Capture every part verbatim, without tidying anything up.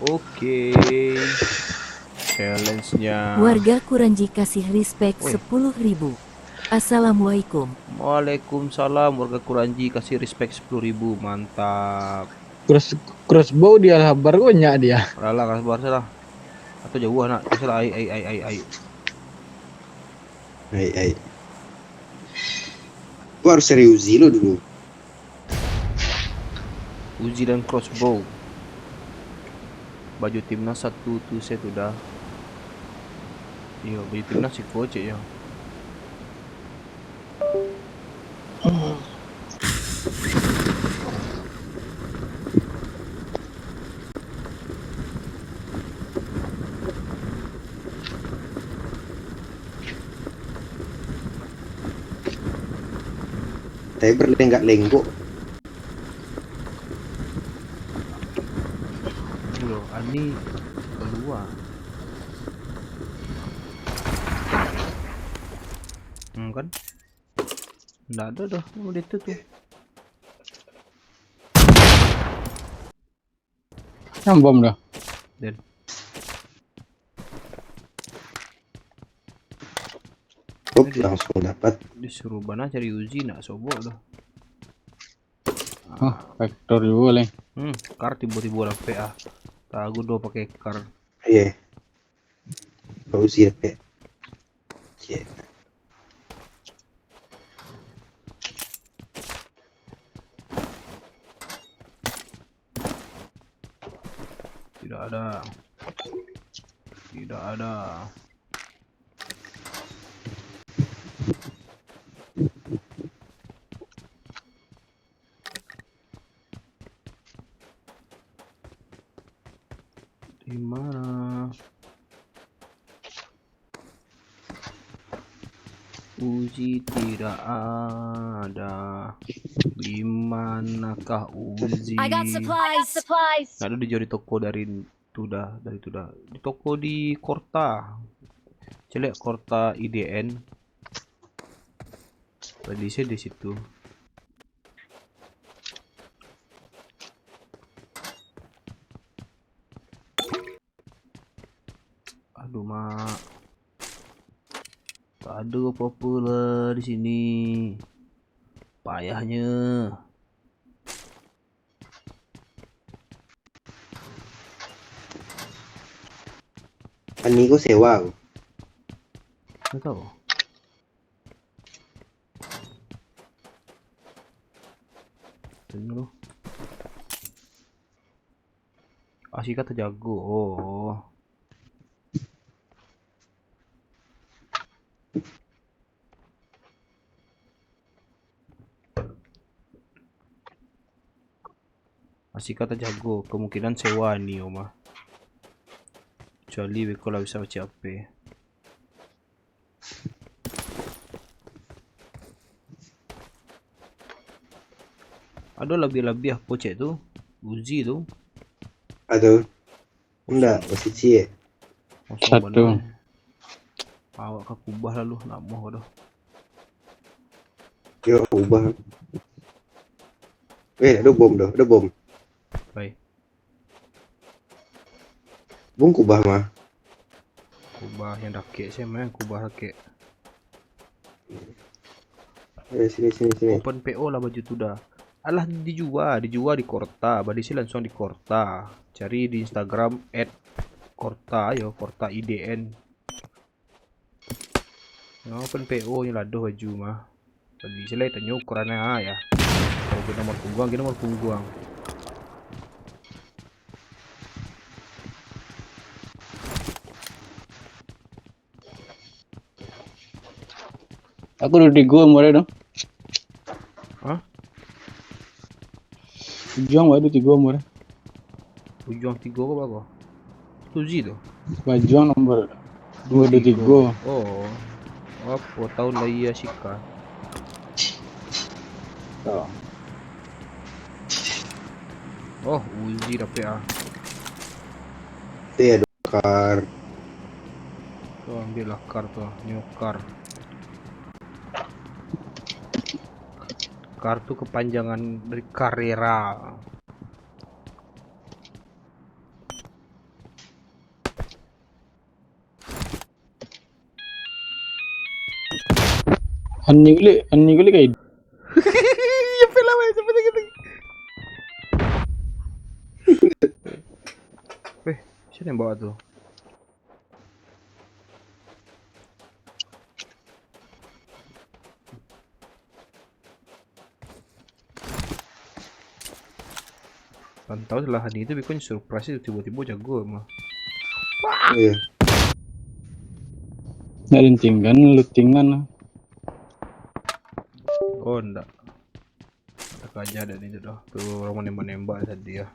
Oke. Challenge-nya. Warga Kuranji kasih respect Woi. sepuluh ribu. Assalamualaikum. Waalaikumsalam, warga Kuranji kasih respect sepuluh ribu. Mantap. Cross, crossbow di Al-Habar ko nyak dia. Alah, Al-Habar salah. Atau jauah nak. Salah, ai, ai, ai, ai, ai. Ai, ai. Gua harus cari Uzi lo dulu. Uzi dan crossbow. Baju timnas satu tu set udah. Iyo, baju timnas siko cek yo. Tapi berlenggak-lenggok. Loh, Ani keluar. Hmm, kan? Ndak ado doh, model tu tu. Yang bom dah. Dead. Up, langsung dapat. Disuruh bana cari Uzi nak sobok doh. Ah, faktor juo leh. Hmm, kar tibo-tibo dapek ah. Tagu do pakai kar. Iya. Uzi dapek. Cek. Tidak ada. Tidak ada. Di mana? Uzi tidak ada. Di manakah Uzi? I got supplies. Ndak ado dijual di toko dari tu dah, dari tu dah. Di toko di Korta. Caliak Korta I D N. Tadi saya di situ. Aduh, Mak. Tak ada apa-apa lah di sini. Payahnya. Ani ko sewa ko. Tak tahu. Tengok dulu. Asika tajago. Oh. Asika tajago, kemungkinan sewa ni, Oma. Kecuali beko lah bisa baca H P. Ado labiah-labiah apo cek tu? Uzi tu. Ado. Ndak, masih ciek. Kosong Satu. Bana. Awak ka kubah lalu, nak muah doh. Yo, kubah. Eh, ado bom doh, ado bom. Baik. Bung kubah mah. Kubah yang dakek, sia mah yang kubah dakek. Eh, sini, sini, sini. Open P O lah baju tu dah. Alah, dijua, dijua di Korta. Badisi langsung di Korta. Cari di Instagram at Korta yo, Korta I D N. Nyo kan P O nyo ladoh baju mah. Tadi silai tanyo ukuran ah, ya. Kalau kena nomor pungguang, kena nomor pungguang. Aku udah di gua mulai dong. Hah? Ujuang baru tigo umur. Ujuang tigo ko bako? Uzi tu? Bajuang nomor dua dua tigo. Oh. Apo tahun lahia Sika? Oh. Oh, Uzi dapek ah. Iya, kar. Tu ambil lah kar tu, new car. Kar tu kepanjangan dari Carrera. Ani gulik, Ani gulik kai. Iyo, pala weh, sampai sakik. Weh, siapa yang bawa tu? Kan tahu lah, Ani tu bikon surprise tu, tibo-tibo jago mah. Iyo. Nak lintingan, lutingan lah. Oh, ndak. Tak aja ada ni tu dah. Tu orang menembak-nembak tadi ya.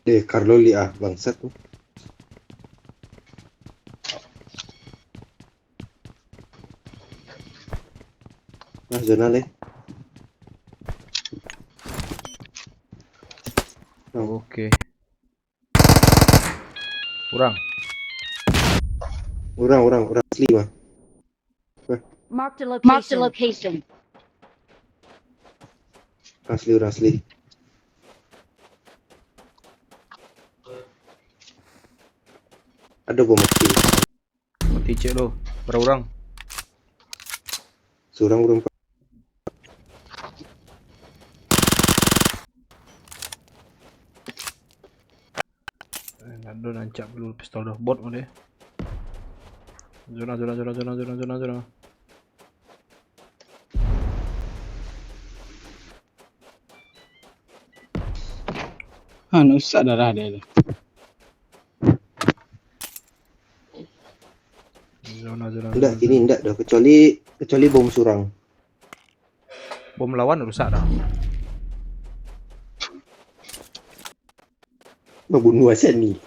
Eh, Carlo liak ah, bangsat tu. Nah, zona leh. Nah. Oke. Urang. Urang, urang, urang asli mah. Marked a location. Marked a location. Asli, urang asli. Ado bom asli. Mati cek lo. Bara urang? Surang urang. Eh, ndak ado nancak dulu pistol doh. Bot mah deh. Zona, zona, zona, zona, zona, zona, zona. Ah, nak rusak darah dia tu. Zona, zona, ndak, zona, kini zona. Ndak doh, kecuali, kecuali bom surang. Bom lawan rusak dah. Babunuh aja ni.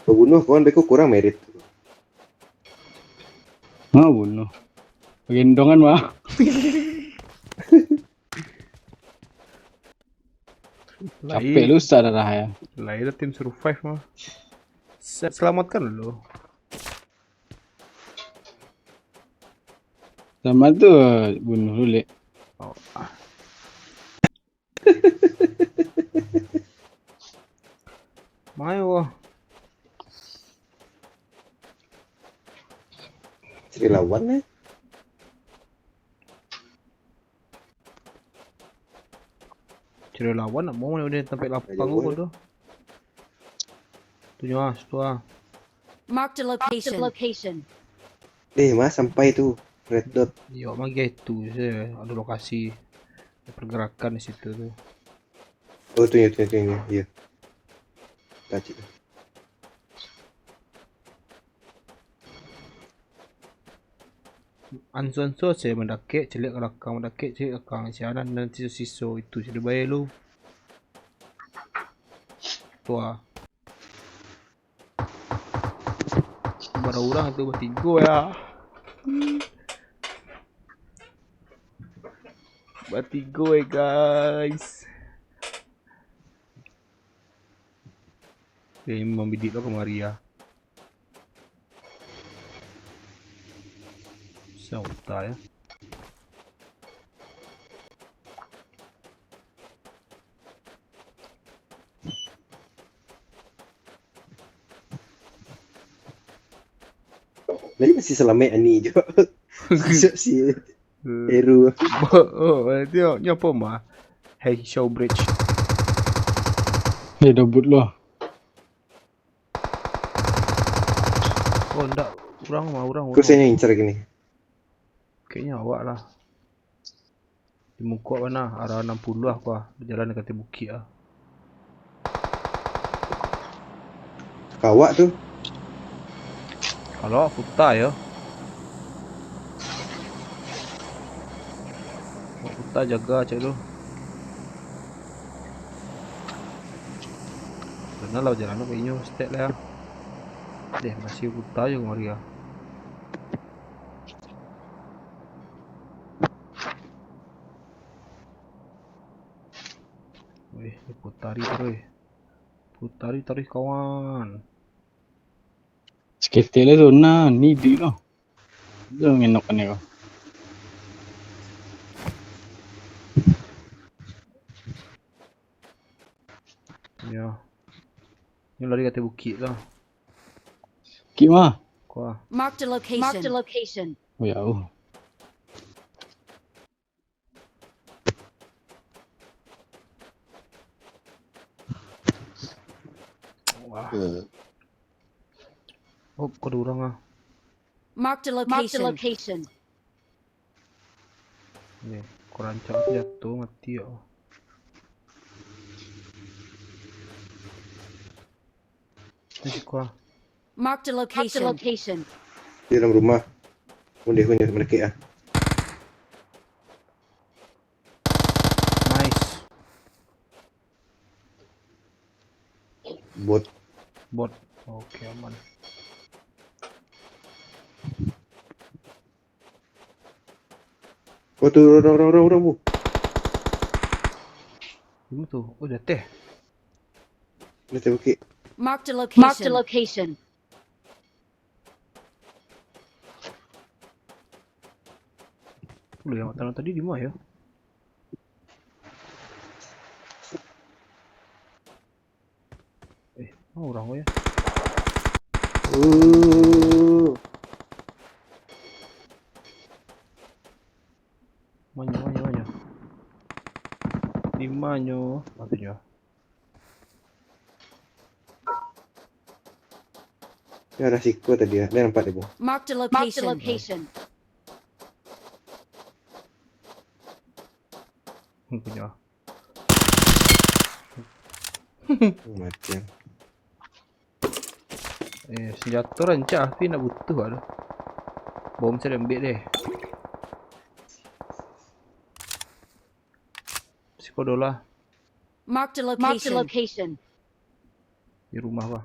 Babunuh kawan beko kurang merit. Mau bunuh. Gendongan mah. Capek lu usah darah ya. Lahir tim survive mah. Sa-, selamatkan dulu. Sama tu bunuh dulu, Lek. Oh, ah. Mayo wah. Cari lawan eh. Cari lawan nak mau dia tampek lapang tu. Tunjuk ah, situ ah. Marked a location. Marked a location. Eh, mah sampai tu red dot. Yo, mah itu se, ada lokasi pergerakan di situ tu. Oh, tu ya, tu ya, tu ya. Iya. Tadi. Anso-anso se mandakek, caliak ka lakang, mandakek, caliak ka lakang. Sianan nan siso-siso itu, caliak bae lu. Tu ah. Bara urang tu, batigo ya. Batigo eh, guys. Eh, mambidik lo kamari ya. Sa uta ya. Lagi masih salamaik Ani jo. Masuk si Eru. Oh, oh, dia nyo apo mah? Hey, show bridge. Hey, dobut lo. Oh, ndak. Urang mah, urang, urang. Kok saya yang incar gini? Kayaknya awak lah. Di muko mana? Arah enam puluh lah, kua. Jalan ka ateh bukik ah. Kawak tu. Kalau awak puta yo. Awak puta jaga cak tu. Benar lah jalan tu kayaknya stek lah. Deh, masih puta je kemari ah. Weh, putari taruih. Putari taruih kawan. Saketek lah tu, nah, ni duit lah. Jangan ngenok kan kau. Yo. Ni lari ka ateh bukik lah. Bukik ma? Ko ah. Marked a location. Marked a location. Oh, ya Allah. Wah. Eh. Oh, ko ado urang ah. Marked a location. Ni, ko rancak tu jatuh, mati yo. Ni siko ah. Marked a location. Di dalam rumah. Undeh ko nyo malekek ah. Nice. Bot. Bot. Oke, aman. Oh, tu, urang, urang, urang, urang, bu. Di ma tu? Oh, di ateh. Di ateh bukik. Marked a location. Marked a location. Lu, yang tanah tadi di ma yo? Eh, ma urang ko yo? Uh. Ma nyo, ma nyo, ma nyo? Di ma nyo? Ah, tu nyo. Yo, arah siko tadi, ah. Dah nampak dek, bu. Marked a location. Marked a location. Hmm, punyo. Mati. Eh, senjato rancak, tapi ndak butuh lah tu. Bom sajo ambiak deh. Siko doh lah. Marked a location. Marked a location. Di rumah bah.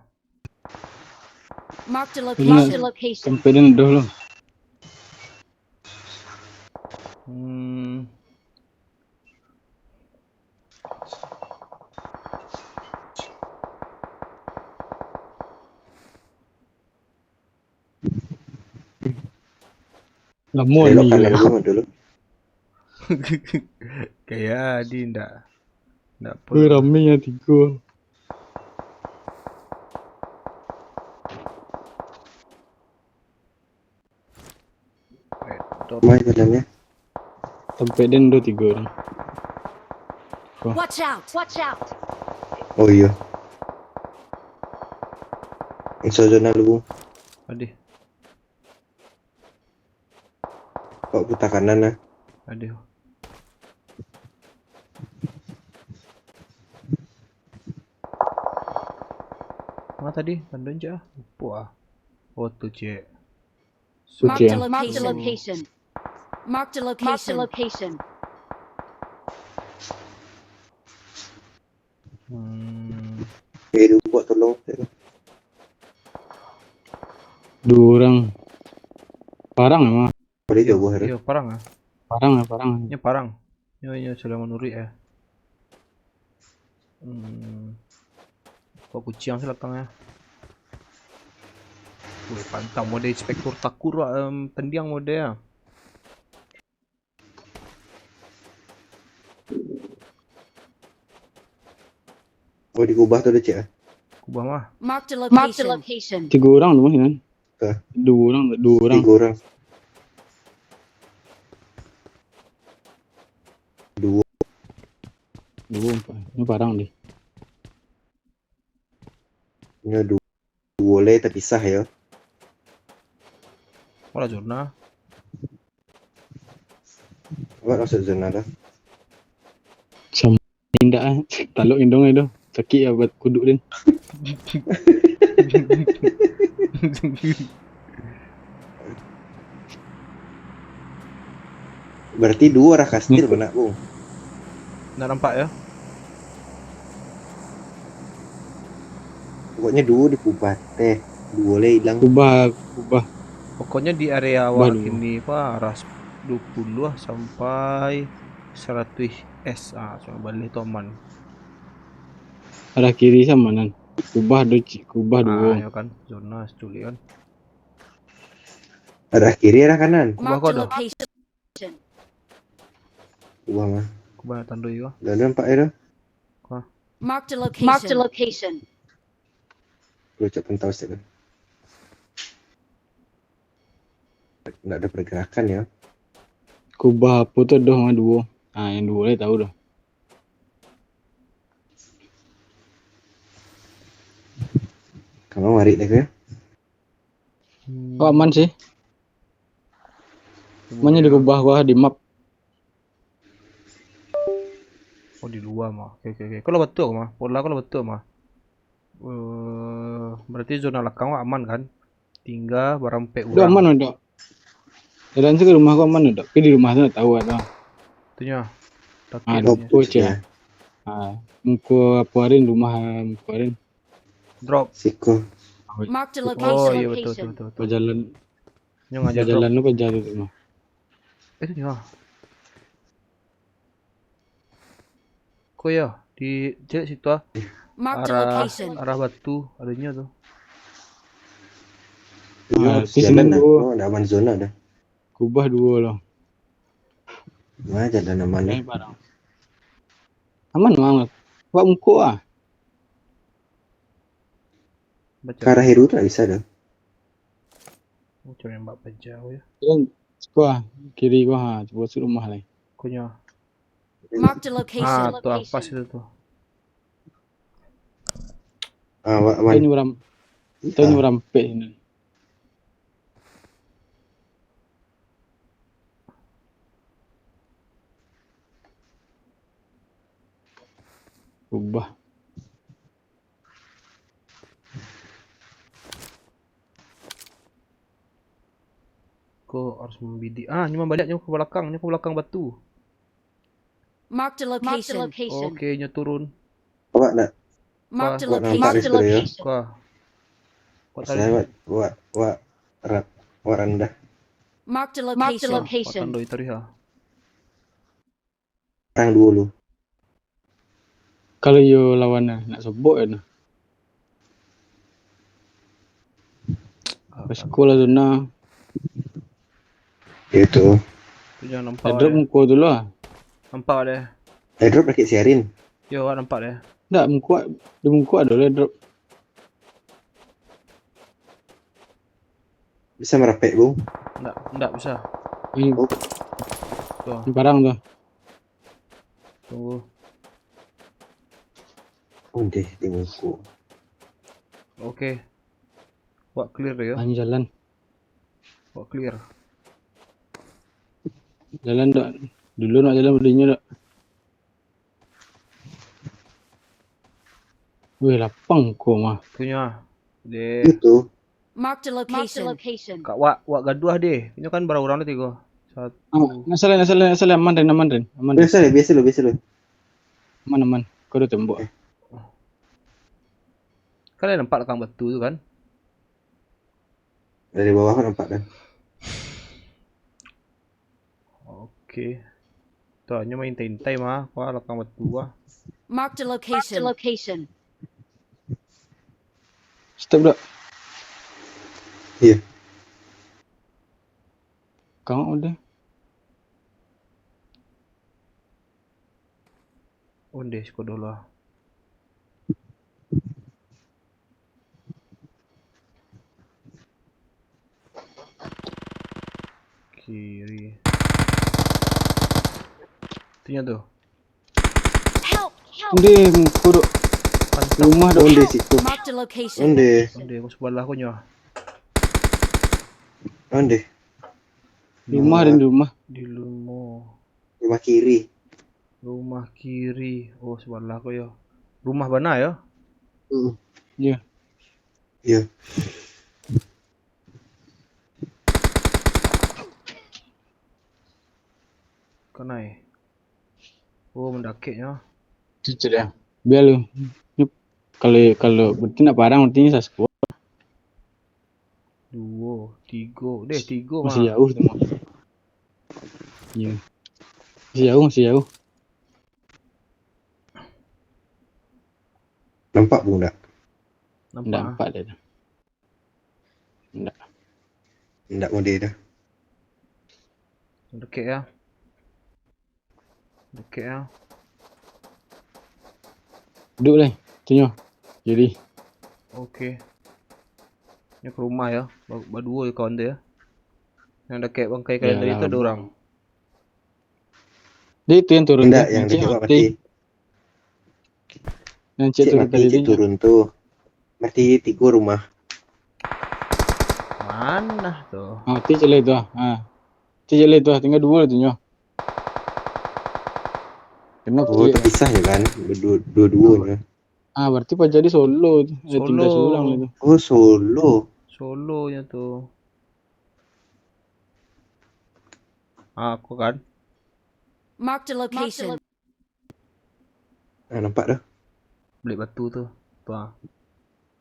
Marked a location. Marked a location. Sampai den doh lo. Hmm. Lamo ni. Elok kanan dulu, dulu. Kayak di ndak, ndak perlu. Weh, rame ya tigo. Mai dalamnya. Tampek den do tigo orang. Wah. Watch out! Watch out! Oh iyo. Iso zona lu. Adih. Kok putar kanan lah. Adih. Ma tadi? Tandon cek ah. Lupo ah. Oh tu cek. Marked a location. Marked a location. Marked a location. Hmm. Eh, lu buat tolong. Duo urang. Parang emang. Boleh jauh, eh? Iyo, parang ah. Parang ah, parang. Nyo parang. Nyo, nyo sudah manuruik eh. Hmm. Kok kuciang sih lapang eh. Wih, pantang mode inspektur takur, em, tendiang mode ah. Oh, dikubah tu dah, cek ah. Kubah mah. Marked a location. Tigo urang tu mah, kan? Hah? Duo urang, duo urang. Tigo urang. Duo. Duo, empat. Ni parang deh. Nyo du-, duo lai tapisah yo. Alah zona. Awak masuk zona dah. Sam-, indak ah. Talok indong ai doh. Sakik ah buat kuduk den. Berarti duo arah kastil. Nampak. Benar, Bung? Nak nampak, ya? Pokoknya duo dikubah teh, duo lai ilang. Kubah, kubah. Pokoknya di area awak kini, Pak, arah duo puluah sampai saratuih S A, cuma baleh tu aman. Arah kiri sama nan. Kubah do, cik, kubah duo. Ah, ya kan, zona seculik kan. Arah kiri, arah kanan. Kubah kau dah. Kubah mah. Kubah nak tandoi kau. Dah nampak ya dah. Kau. Marked a location. Marked a location. Lu cek pantau stek tu. Ndak ada pergerakan ya. Kubah apo tu doh mah duo. Ah, yang duo lai tahu doh. Kamu marik deh ya. Kok aman sih? Amannya di kubah gua di map. Oh, di lua mah. Oke, oke, oke. Kalau betul mah, pola kalau betul mah. Eh, berarti zona lakang mah aman kan? Tingga barampek urang. Udah aman udah. Jalan tu ke rumah gua aman udah. Tapi di rumah tu nak tahu ada. Tunyo. Ah, takut dopo cia. Ah, muko apo arin rumah muko arin. Drop. Siko. Marked a location. Oh, iya betul betul betul. Betul. Bajalan. Nyo ngajak drop. Bajalan tu paja tu mah. Eh, tu nyo. Ko yo, di cek situ ah. Marked a location. Arah batu adonyo tu. Iya, ah, di sinan lah. Oh, dah aman zona dah. Kubah duo lah. Nah, jalan aman ni. Aman mah. Buat muko ah. Baca. Ke arah Heru tu tak bisa dah. Oh, cuma nembak paja aku ya. Jalan siko ah, kiri gua ha, cubo masuk rumah lai. Kunyo. Marked a location. Ah, tu apa situ tu? Ah, wa-, wan. Ini beram-, ini berampek ini. Ubah. Ko harus mambidik. Ah, nyo mambaliak nyo ka balakang, nyo ka balakang batu. Marked a location. Oke, nyo turun. Awak nak? Marked a location. Wak nampak di situ yo. Wak. Wak tadi. Saya wak, wak, wak rat-, wak randah. Marked a location. Wak tandoi tadi ha. Urang duo lu. Kalau iyo lawan nah, nak sobok yo nah. Resiko lah tu nah. Itu. Tu jangan nampak. Airdrop muko tu lah. Nampak deh. Airdrop dakek siarin. Yo, awak nampak deh. Ndak, muko, di muko ado lah airdrop. Bisa marapek, Bung? Ndak, ndak bisa. Ini. Oh. Tuh. Ini parang tuh. Tunggu. Ondeh, di muko. Oke. Wak clear deh yo. Anyo jalan. Wak clear. Jalan dak? Dulu nak jalan bedinyo dak? Weh, lapang ko mah. Punyo ah. Deh. Itu. Marked a location. Kak wak, wak gaduah deh. Inyo kan bara urang tu tigo. Satu. Ah, nak salah, nak salah, nak salah. Aman, Ren, aman, Ren. Aman, Ren. Biasa lo, biasa lo, biasa lo. Aman, aman. Kau dah tembok. Eh. Kan dah nampak lakang batu tu kan? Dari bawah kan nampak kan? Oke. Tu, nyo main intai-intai mah, wah, lakang batu, wah. Marked a location. Marked a location. Stop dak? Iya. Kang udah. Ondeh siko dulu ah. Kiri. Itunya tu. Help! Help! Ondeh, muko dok. Pantang. Rumah dok. Ondeh situ. Marked a location. Ondeh. Ondeh, ko sebelah ko nyo. Ondeh. Rumah, rumah. Di rumah. Di rumah. Rumah kiri. Rumah kiri. Oh, sebelah ko yo. Rumah bana yo? Hmm. Iya. Iya. Kanai. Oh, mandakeknyo. Cucuk dia. Biar lu. Kalau, kalau berarti nak parang, berarti ini saskuad. Duo, tigo. Deh, tigo mah. Masih jauh tu mah. Iya. Masih jauh, masih jauh. Nampak pun ndak? Nampak. Ndak nampak dia tu. Ndak. Ndak model dah. Dekek ya. Dekek ya. Duduak lai, tu nyo. Jadi. Oke. Nyo ka rumah yo. Ba-, baduo yo kawan tu yo. Yang dakek bangkai kalian tadi tu ado urang. Dia itu yang turun. Indak, yang dakek mati. Yang cek turun tadi tu. Turun tu. Berarti tigo rumah. Mana tu? Ah, ti cek lai tu. Ah. Ti cek lai tu, tingga duo tu nyo. Kena. Oh, tapisah yo kan? Duo, duo-duo nyo. Ah, berarti Pak Jadi solo tu. Eh, tingga surang lai tu. Oh, solo. Solo nyo tu. Ah, aku kan. Mark the location. Ah, nampak tu. Bilik batu tu. Tu ah.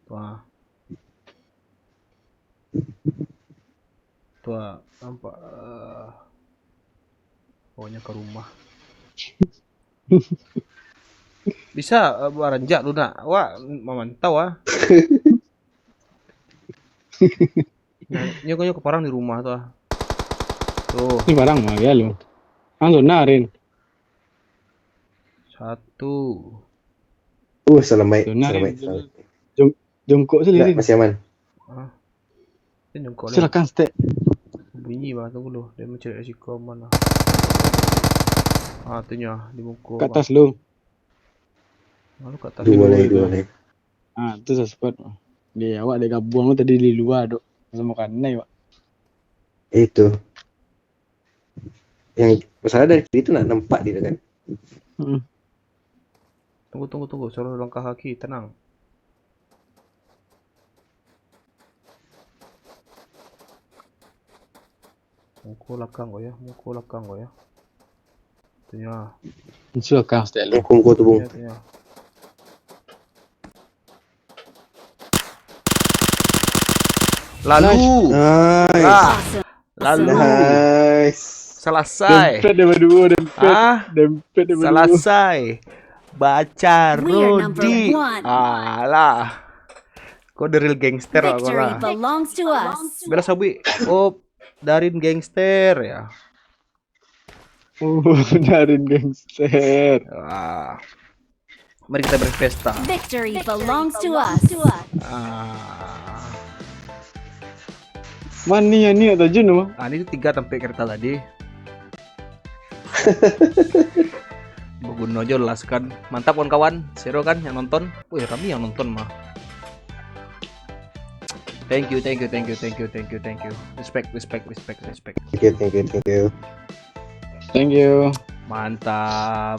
Tu ah. Tu ah, nampak. Ah. Pokoknyo ka rumah. Bisa, eh, baranjak lu nak. Awak mamantau ah. Nah, nyo, nyo ka parang di rumah tu ah. Tu. Ni parang mah, biar lu. Langsung narin. Satu. Uh, salamaik, salamaik, salamaik. Jongkok se lai. Masih aman. Ah. Dia jongkok lai. Silakan, Stek. Bunyi bah, tunggu lu. Dia mancari resiko aman lah. Ah, tu nyo, di muko. Ka atas lu. Lalu ka atas. Duo lai, duo lai. Ah, tu suspek. Dia awak dek gabuang tadi di lua, dok. Samo kanai, Pak. Itu. Yang masalah dari kiri tu nak nampak dia kan? Mm-mm. Tunggu, tunggu, tunggu. Suruh langkah kaki, tenang. Muko lakang ko yo, muko lakang ko yo. Tu nyo. Muko lakang, Stek. Muko, muko tu, Bung. Tu nyo, tu nyo. Lalu. Nice. Lah. Lalu. Nice. Salasai. Dempet dek baduo, dempet. Ah? Dempet dek baduo. Salasai. Baca Rodi. Alah. Kau the real gangster lah kau lah. Victory belongs to us. Bela sabuik. Oh, Darin gangster ya. Oh, Darin gangster. Ah. Mari kita berpesta. Victory belongs to us. Ah. Mani yang ni tak Jun tu? Ah, ni tu tiga tampek kereta tadi. Baguno jo las kan. Mantap kawan-kawan. Seru kan yang nonton? Wih, rami yang nonton mah. Thank you, thank you, thank you, thank you, thank you, thank you. Respect, respect, respect, respect. Thank you, thank you, thank you. Thank you. Mantap.